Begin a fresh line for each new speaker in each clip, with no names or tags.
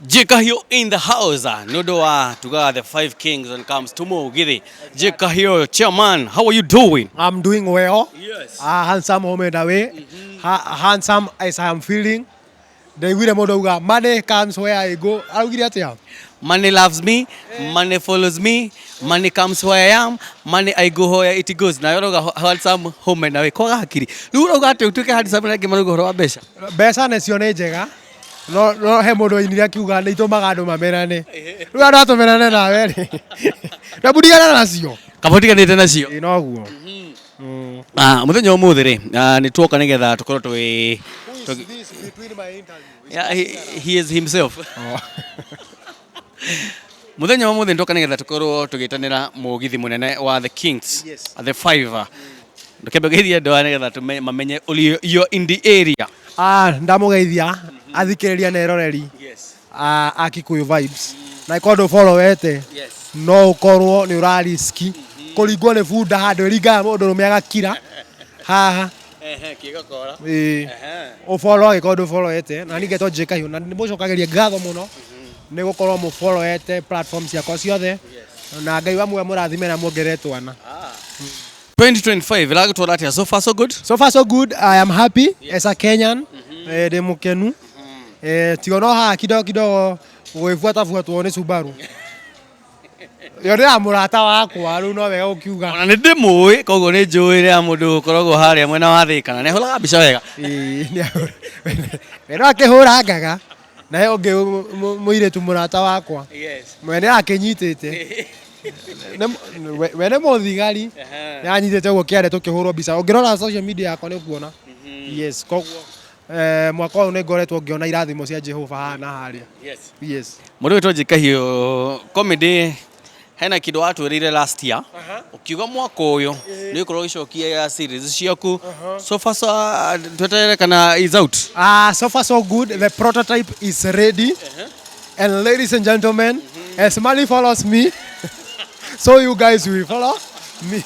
J Kahiu in the house nĩ ũndũ wa tugaga the five kings when it comes to mũgithi. J Kahiu, chairman, how are you doing?
I'm doing well.
Yes.
Handsome home and away. Handsome as I am feeling. Ndaiguire mũndũ auga money comes where I go. Augire atĩa?
Money loves me, money follows me, money comes where I am, money I go where it goes. Na ũrauga handsome home and away. Kwaga hakiri. Rĩu ũrauga atĩ ũtuĩke handsome na angĩ marauga ũhoro wa mbeca.
Mbeca nacio nĩ njega. No he mũndũ wainire akiuga nĩ itũmaga andũ mamenane. Rĩu andũ atũmenane nawe rĩ. Ndamũtigana nacio.
Kaba ũtiganĩte nacio.
Ĩ noguo.
Ah, mũthenya wa ũmũthĩ rĩ, nĩ tuoka nĩgetha tũkorwo twĩ
Who is this between my interview?
Yeah, he is himself.
Oh.
Mũthenya wa ũmũthĩ nĩtwoka nĩgetha tũkorwo tũgĩtanĩra mũgithi mũnene wa the Kings,
Yes.
the five. Ndũkĩambe ũgeithie andũ aya nĩgetha mamenye you're in the area.
Ah, ndamũgeithia athikĩrĩria na eroreri
Yes.
a Kikuyu Vibes. Na ikorwo ndũborowete
Yes.
no ũkorwo nĩ ũrariski kũringwo nĩ bunda handũ ĩringaga mũndũ rũme agakira haha.
Ehe, kĩgokora.
Ĩĩ, ũboro angĩkorwo ndũboroete na niĩ ngetwo J Kahiũ na nĩmũcokagĩria ngatho mũno nĩ gũkorwo mũboroete platform ciakwa ciothe na Ngai wa muoyo mũrathime na muongerere twana.
2025 ĩragũtwara atĩa? So far so good?
So far so good. I am happy as a Kenyan. Ndĩ mũkenu. Tiga no haha kidogo kidogo gwĩbuatabuatwo nĩ Subaru. Yo nĩ ya mũrata wakwa rĩu no wega gũkiuga.
Ona nĩ ndĩmũĩ, koguo nĩ njũĩ rĩa mũndũ ũkoragwo harĩa mwena wa Thĩka na nĩ ahũraga mbica wega.
Ĩĩ, we no akĩhũrangaga na he ũngĩ mũirĩtu mũrata wakwa.
Yes.
Mwene akĩnyitĩte. We nĩ mũthigari. Nĩ anyitĩte ũguo kĩande tũkĩhũrwo mbica. Ũngĩrora social media yakwa nĩ ũkuona. Yes, koguo mwaka ũyũ nĩ ngoretwo ngĩona irathimo cia Jehova haha na harĩa.
Yes.
Yes.
Mũndũ wĩtwo J Kahiũ comedy hena kĩndũ watwĩrĩire last year ũkiuga mwaka ũyũ nĩ ũkorwo ũgĩcokia series ciaku. So far so tweterere kana is out?
So far so good. The prototype is ready. And ladies and gentlemen, as money follows me, so you guys will follow me.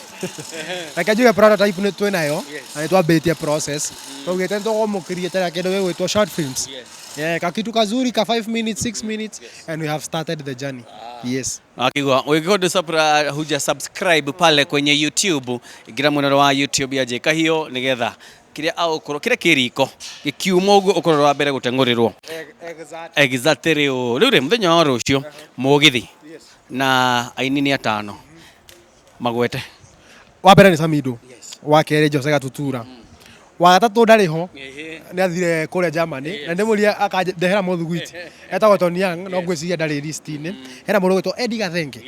Reke njuge prototype nĩ twĩ nayo na nĩ twambĩtie process. Twaugĩte nĩ tũkũmũcreatera kĩndũ gĩgwĩtwo short films. Yeah, kakitu kazuri ka 5 minutes, 6 minutes, and we have started the journey. Yes.
Akigwa ũngĩkorwo huja subscribe pale kwenye YouTube, ingĩra mwena wa YouTube ya J Kahiũ nĩgetha kĩrĩa agũkorwo kĩrĩa kĩ riko gĩkiuma ũguo ũkorwo wa mbere gũteng'ũrĩrwo.
Exactly.
Exactly. Rĩu rĩ mũthenya wa rũciũ mũgithi
Yes.
na aini nĩ atano magwete.
Wa mbere nĩ Samido. Wa kerĩ Jose Gatutura. Wa gatatũ ndarĩ ho. Nĩ athire kũrĩa Germany na ndĩmũrie akandehera mũthugwiti etagwo Tony Young no ngwĩciria ndarĩ list-inĩ. Hena mũndũ ũgwĩtwo Eddie Gathenge.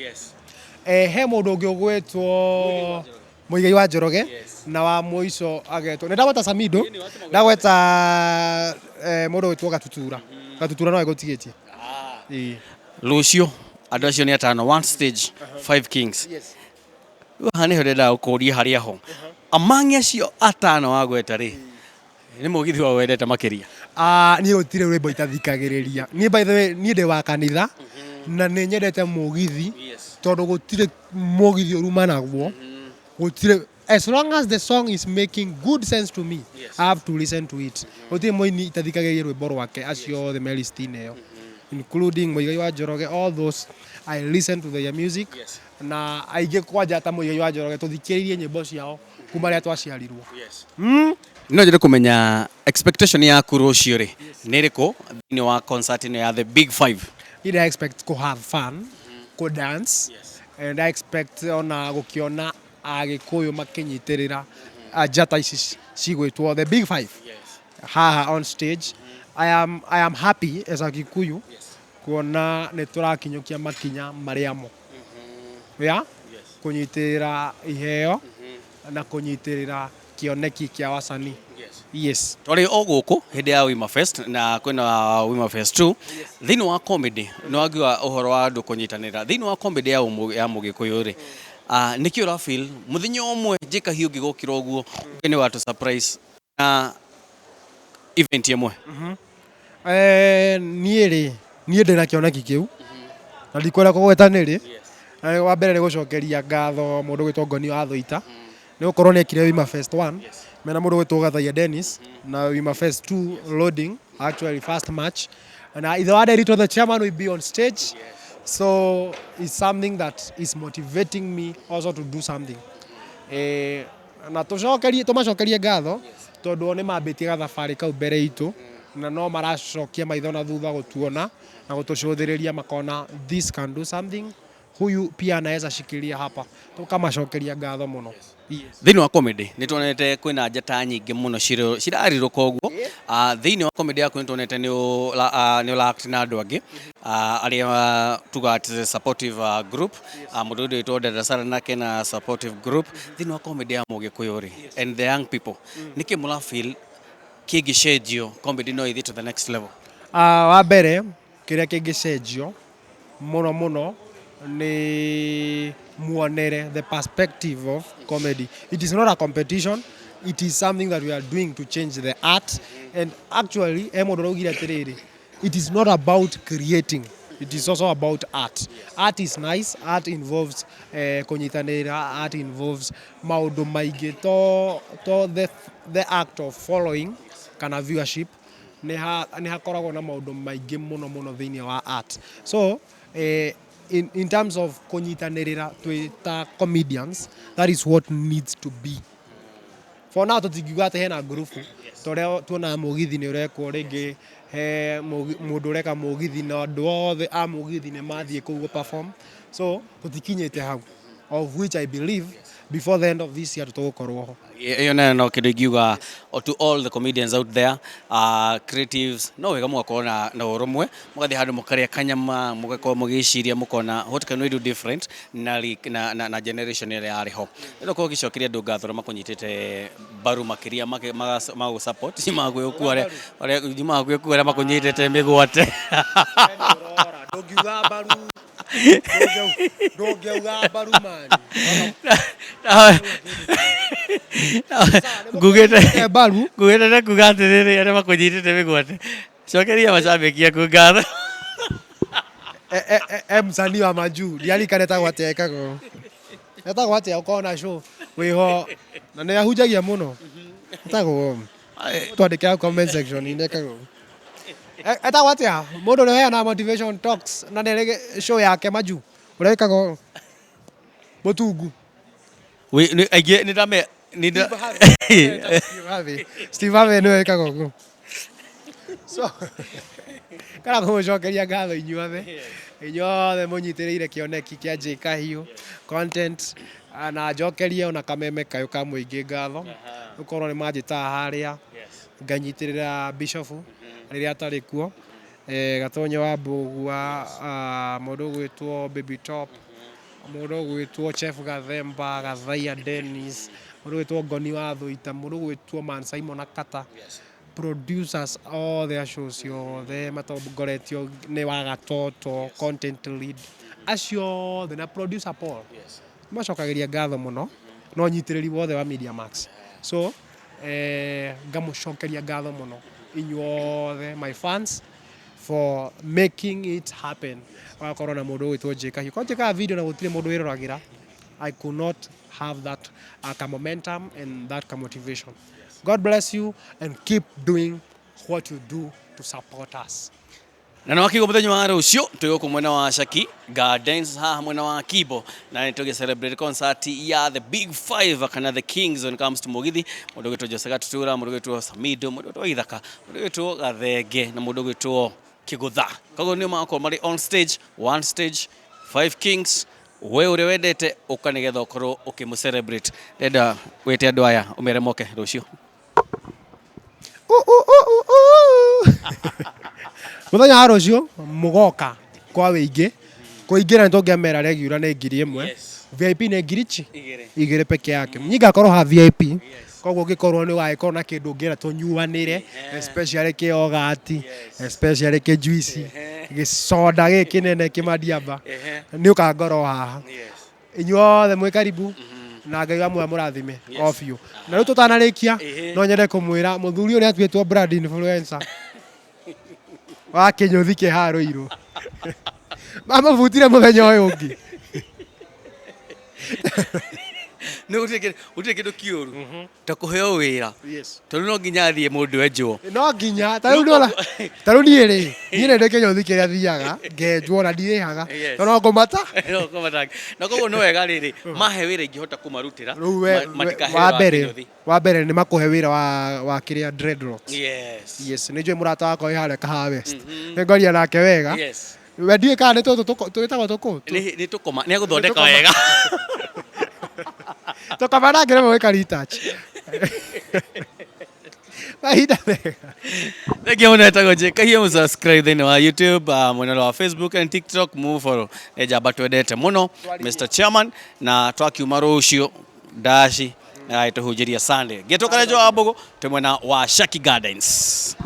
He mũndũ ũngĩ ũgwĩtwo Muigai wa Njoroge na wa mũico agetwo nĩ ndagweta Samido, ndagweta mũndũ ũgwĩtwo Gatutura. Gatutura no egũtigĩtie. Ĩĩ.
Rũciũ andũ acio nĩ atano, one stage, five kings. Rĩu haha nĩho ndĩrendaga gũkũria harĩa ho among acio atano wagweta rĩ, nĩ mũgithi wa wendete makĩria?
Ah, niĩ gũtirĩ rwĩmbo itathikagĩrĩria. Niĩ by the way, niĩ ndĩ wa kanitha na nĩ nyendete mũgithi tondũ gũtirĩ mũgithi ũrumanagwo. Gũtirĩ, as long as the song is making good sense to me, I have to listen to it. Gũtirĩ mũini itathikagĩrĩria rwĩmbo rwake acio othe me list-inĩ ĩyo. Including Muigai wa Njoroge, all those I listen to their music. Na aingĩ kwanja ta Muigai wa Njoroge tũthikĩrĩirie nyĩmbo ciao kuma rĩrĩa twaciarirwo.
No nyende kũmenya expectation yaku rũciũ rĩ nĩ ĩrĩkũ thĩinĩ wa concert ĩno ya the big five?
Niĩ ndĩra expect kũ have fun, kũ dance, and I expect ona gũkĩona Agĩkũyũ makĩnyitĩrĩra njata ici cigwĩtwo the big five haha on stage. I am happy as a Gikuyu kuona nĩ tũrakinyũkia makinya marĩa mo ya kũnyitĩrĩra iheo na kũnyitĩrĩra kĩoneki kĩa wasanii. Yes.
Twarĩ o gũkũ hĩndĩ ya Wima Fest na kwĩna Wima Fest 2. Thĩinĩ wa comedy nĩ wakiuga ũhoro wa andũ kũnyitanĩra thĩinĩ wa comedy ya mũgĩkũyũ rĩ, nĩkĩ ũra feel mũthenya ũmwe J Kahiũ ũngĩgokĩra ũguo ũke nĩ watũ surprise na event ĩmwe?
Niĩ rĩ, niĩ ndĩna kĩoneki kĩu na ndikwenda kũgweta nĩrĩ. Wa mbere nĩ gũcokeria ngatho mũndũ ũgwĩtwo Ngoni wa Thũita nĩ gũkorwo nĩ ekire Wima Fest 1 mena mũndũ ũgwĩtwo Gathaia Dennis na Wima Fest 2 loading actually first match. Na ithe wa Nderitu the chairman will be on stage. So it's something that is motivating me also to do something. Na tũcokerie tũmacokerie ngatho tondũ o nĩ mambĩtie gathabarĩ kau mbere itũ na no maracokia maitho na thutha gũtuona na gũtũcũthĩrĩria makona this can do something, huyu pia anaweza shikilia hapa, tũkamacokeria ngatho mũno. Yes.
Thĩinĩ wa comedy nĩ tuonete kwĩna njata nyingĩ mũno cirarirũka ũguo. Thĩinĩ wa comedy yaku nĩ tuonete nĩ ũra act na andũ angĩ arĩa tuga atĩ supportive group. Mũndũ ũyũ wĩtwo Dada Sarah nake na supportive group. Thĩinĩ wa comedy ya Mũgĩkũyũ rĩ, and the young people, nĩkĩ mũra feel kĩngĩcenjio comedy no ĩthiĩ to the next level?
Wa mbere kĩrĩa kĩngĩcenjio mũno mũno nĩ muonere, the perspective of comedy. It is not a competition, it is something that we are doing to change the art. And actually he mũndũ ũraugire atĩrĩrĩ, it is not about creating, it is also about art. Art is nice, art involves kũnyitanĩra, art involves maũndũ maingĩ to the act of following kana viewership. Nĩ hakoragwo na maũndũ maingĩ mũno mũno thĩinĩ wa art. So in terms of kũnyitanĩrĩra twĩ ta comedians, that is what needs to be. For now tũtingiuga atĩ hena ngurubu ta ũrĩa tuonaga mũgithi nĩ ũrekwo rĩngĩ, he mũndũ ũreka mũgithi na andũ othe a mũgithi nĩ mathiĩ kũu gũ perform. So tũtikinyĩte hau, of which I believe before the end of this year tũgũkorwo ho.
Ĩyo nayo no kĩndũ ingiuga to all the comedians out there, creatives, no wega mũgakorwo na ũrũmwe, mũgathiĩ handũ mũkarĩa kanyama, mũgakorwo mũgĩciria, mũkona what can we do different na generation ĩrĩa yarĩ ho. Rĩu ũkorwo ũgĩcokeria andũ ngatho arĩa makũnyitĩte mbaru makĩria magũ support magwĩũkua arĩa magwĩũkua arĩa makũnyitĩte mĩgwate.
Ndũngiuga mbaru, ndũngĩuga mbaru mani.
Ngugĩte
mbaru.
Ngugĩte na kuga atĩrĩrĩ, arĩa makũnyitĩte mĩgwate, cokeria macambĩki aku ngatho.
E msanii wa majuu ndiarikana etagwo atĩa, ekagwo etagwo atĩa, ũkorwo na show wĩho na nĩ ahunjagia mũno, etagwo, twandĩke hau comment section inĩ, ekagwo etagwo atĩa mũndũ ũrĩa ũheanaga motivation talks na nĩ arĩ show yake majuu, ũrĩa wĩkagwo mũtungu.
Aingĩ nĩ ndame nĩ
Steve Harvey. Steve Harvey nĩwe wĩkaga ũguo. So kana kũmũcokeria ngatho inyuothe, inyuothe mũnyitĩrĩire kĩoneki kĩa J Kahiũ content, na njokerie ona kameme kayũ ka mũingĩ ngatho gũkorwo nĩ manjĩtaga harĩa nganyitĩrĩra Bishop rĩrĩa atarĩ kuo, Gatonyo wa Mbũgua, mũndũ ũgwĩtwo Baby Top, mũndũ ũgwĩtwo Chef Gathemba, Gathaia Dennis, mũndũ ũgwĩtwo Ngoni wa Thũita, mũndũ ũgwĩtwo Man Simon Akata, producers othe a show ciothe matongoretio nĩ Wagatoto, content lead acio othe na producer Paul, macokagĩria ngatho mũno na ũnyitĩrĩri wothe wa Media Max. So ngamũcokeria ngatho mũno inyuothe my fans for making it happen. Ũgakorwo na mũndũ ũgwĩtwo J Kahiũ, korwo njĩkaga video na gũtirĩ mũndũ wĩroragĩra, I could not have that ka momentum and that ka motivation. God bless you and keep doing what you do to support us.
Na nĩ wakiuga mũthenya wa rũciũ twĩ gũkũ mwena wa Shaki Gardens haha mwena wa Kibo, na nĩ tũgĩ celebrate concert ya the big five kana the kings when it comes to mũgithi, mũndũ ũgwĩtwo Jose Gatutura, mũndũ ũgwĩtwo Samido, mũndũ ũgwĩtwo Ithaka, mũndũ ũgwĩtwo Gathenge na mũndũ ũgwĩtwo Kĩgũtha. Koguo nĩo magakorwo marĩ on stage, one stage, five kings. We ũrĩa wendete ũka nĩgetha ũkorwo ũkĩmũ celebrate. Ndĩrenda wĩte andũ aya ũmere moke rũciũ.
Mũthenya wa rũciũ mũgoka kwa wĩingĩ kũingĩra nĩ tũngĩamera regular nĩ 1000, VIP nĩ ngiri chi 2 peke yake. Niĩ ngakorwo ha VIP, koguo ũngĩkorwo nĩ wagĩkorwo na kĩndũ ũngĩenda tũnyuanĩre, especially kĩyogati, especially kĩjuici, gĩcoda gĩkĩ kĩnene kĩmadiaba, nĩ ũkangora o haha. Inyuothe mwĩ karibu na Ngai wa muoyo mũrathime o biũ. Na rĩu tũtanarĩkia, no nyende kũmwĩra mũthuri ũyũ nĩ atuĩtwo brand influencer wa kĩnyũthi kĩ haha Rũirũ. Mamũbutire mũthenya ũyũ ũngĩ.
Nĩ gũtirĩ kĩndũ kĩũru ta kũheo wĩra, tondũ no nginya athiĩ mũndũ enjwo.
No nginya ta rĩu ndona ta rĩu niĩ rĩ, niĩ nĩ ndĩ kĩnyũthi kĩrĩa thiaga ngenjwo na ndirĩhaga. Tondũ no ngũmata.
No kũmatanga. Na koguo nĩ wega rĩrĩ mahe wĩra ingĩhota kũmarutĩra.
Rĩu we
matikahe
wa
wĩra wa
mbere
kĩnyũthi.
Wa mbere nĩ makũhe wĩra wa kĩrĩa, dreadlocks. Yes, nĩ njũĩ mũrata wakwa wĩ harĩa Kahawa West, nĩ ngwaria nake wega. We ndiũĩ kana nĩ tũtũ tũgĩtagwo tũkũ.
Nĩ tũkoma nĩ agũthondeka
Tũkoma.
wega.
Tũkoma nake rĩmwe gwĩka retouch. Mahinda mega.
Thank you mũno, etagwo J Kahia. Mũsubscribe thĩinĩ wa YouTube, mwena wa Facebook and TikTok, mũfollow. Nĩ njamba twendete mũno, Mr Chairman, na twakiuma rũciũ ndaci agĩtũhunjĩria Sunday. Ngĩtwo Karenjo wa Mbũgũ, twĩ mwena wa Shaki Gardens.